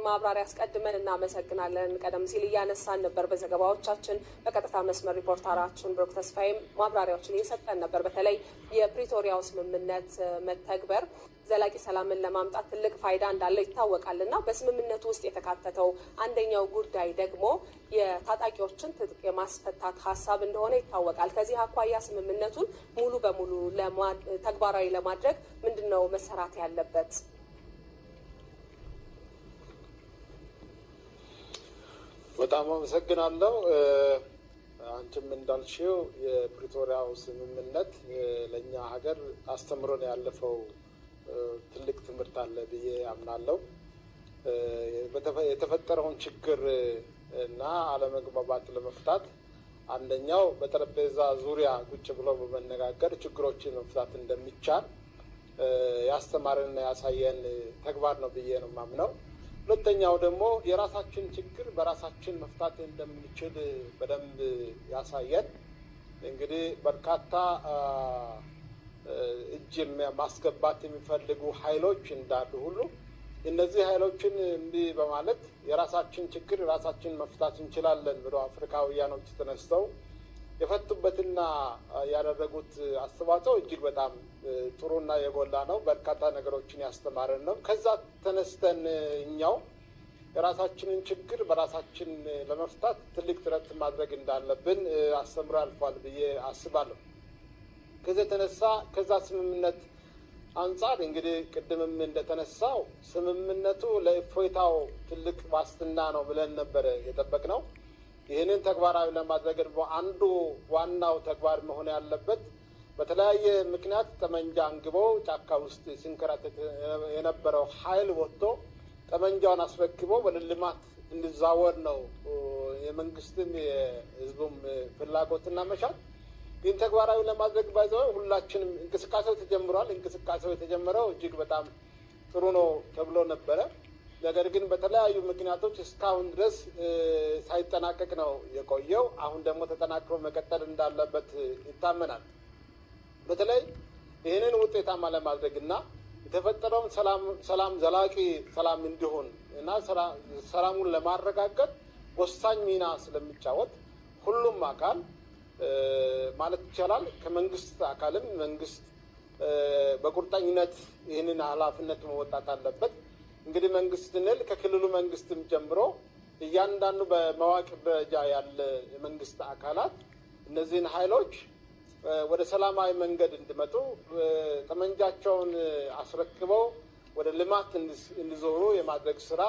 ማብራሪያ አስቀድመን እናመሰግናለን። ቀደም ሲል እያነሳን ነበር በዘገባዎቻችን፣ በቀጥታ መስመር ሪፖርተራችን ብሩክ ተስፋዬም ማብራሪያዎችን እየሰጠን ነበር። በተለይ የፕሪቶሪያው ስምምነት መተግበር ዘላቂ ሰላምን ለማምጣት ትልቅ ፋይዳ እንዳለው ይታወቃል እና በስምምነቱ ውስጥ የተካተተው አንደኛው ጉዳይ ደግሞ የታጣቂዎችን ትጥቅ የማስፈታት ሀሳብ እንደሆነ ይታወቃል። ከዚህ አኳያ ስምምነቱን ሙሉ በሙሉ ተግባራዊ ለማድረግ ምንድን ነው መሰራት ያለበት? በጣም አመሰግናለሁ። አንቺም እንዳልሽው የፕሪቶሪያው ስምምነት ለእኛ ሀገር አስተምሮን ያለፈው ትልቅ ትምህርት አለ ብዬ አምናለሁ። የተፈጠረውን ችግር እና አለመግባባት ለመፍታት አንደኛው በጠረጴዛ ዙሪያ ቁጭ ብሎ በመነጋገር ችግሮችን መፍታት እንደሚቻል ያስተማረንና ያሳየን ተግባር ነው ብዬ ነው የማምነው። ሁለተኛው ደግሞ የራሳችን ችግር በራሳችን መፍታት እንደምንችል በደንብ ያሳየን፣ እንግዲህ በርካታ እጅ ማስገባት የሚፈልጉ ኃይሎች እንዳሉ ሁሉ እነዚህ ኃይሎችን እምቢ በማለት የራሳችን ችግር የራሳችን መፍታት እንችላለን ብለው አፍሪካውያኖች ተነስተው የፈቱበትና ያደረጉት አስተዋጽኦ እጅግ በጣም ጥሩና የጎላ ነው። በርካታ ነገሮችን ያስተማረን ነው። ከዛ ተነስተን እኛው የራሳችንን ችግር በራሳችን ለመፍታት ትልቅ ጥረት ማድረግ እንዳለብን አስተምሮ አልፏል ብዬ አስባለሁ። ከዚ የተነሳ ከዛ ስምምነት አንጻር እንግዲህ ቅድምም እንደተነሳው ስምምነቱ ለእፎይታው ትልቅ ዋስትና ነው ብለን ነበረ የጠበቅነው። ይህንን ተግባራዊ ለማድረግ ደግሞ አንዱ ዋናው ተግባር መሆን ያለበት በተለያየ ምክንያት ጠመንጃ አንግቦ ጫካ ውስጥ ሲንከራተት የነበረው ኃይል ወጥቶ ጠመንጃውን አስረክቦ ወደ ልማት እንዲዛወር ነው የመንግስትም የህዝቡም ፍላጎትና መሻት። ይህን ተግባራዊ ለማድረግ ባይዘው ሁላችንም እንቅስቃሴው ተጀምሯል። እንቅስቃሴው የተጀመረው እጅግ በጣም ጥሩ ነው ተብሎ ነበረ። ነገር ግን በተለያዩ ምክንያቶች እስካሁን ድረስ ሳይጠናቀቅ ነው የቆየው። አሁን ደግሞ ተጠናክሮ መቀጠል እንዳለበት ይታመናል። በተለይ ይህንን ውጤታማ ለማድረግ እና የተፈጠረውን ሰላም ዘላቂ ሰላም እንዲሆን እና ሰላሙን ለማረጋገጥ ወሳኝ ሚና ስለሚጫወት ሁሉም አካል ማለት ይቻላል ከመንግስት አካልም መንግስት በቁርጠኝነት ይህንን ኃላፊነት መወጣት አለበት። እንግዲህ መንግስት ስንል ከክልሉ መንግስትም ጀምሮ እያንዳንዱ በመዋቅር ደረጃ ያለ የመንግስት አካላት እነዚህን ኃይሎች ወደ ሰላማዊ መንገድ እንዲመጡ፣ ጠመንጃቸውን አስረክበው ወደ ልማት እንዲዞሩ የማድረግ ስራ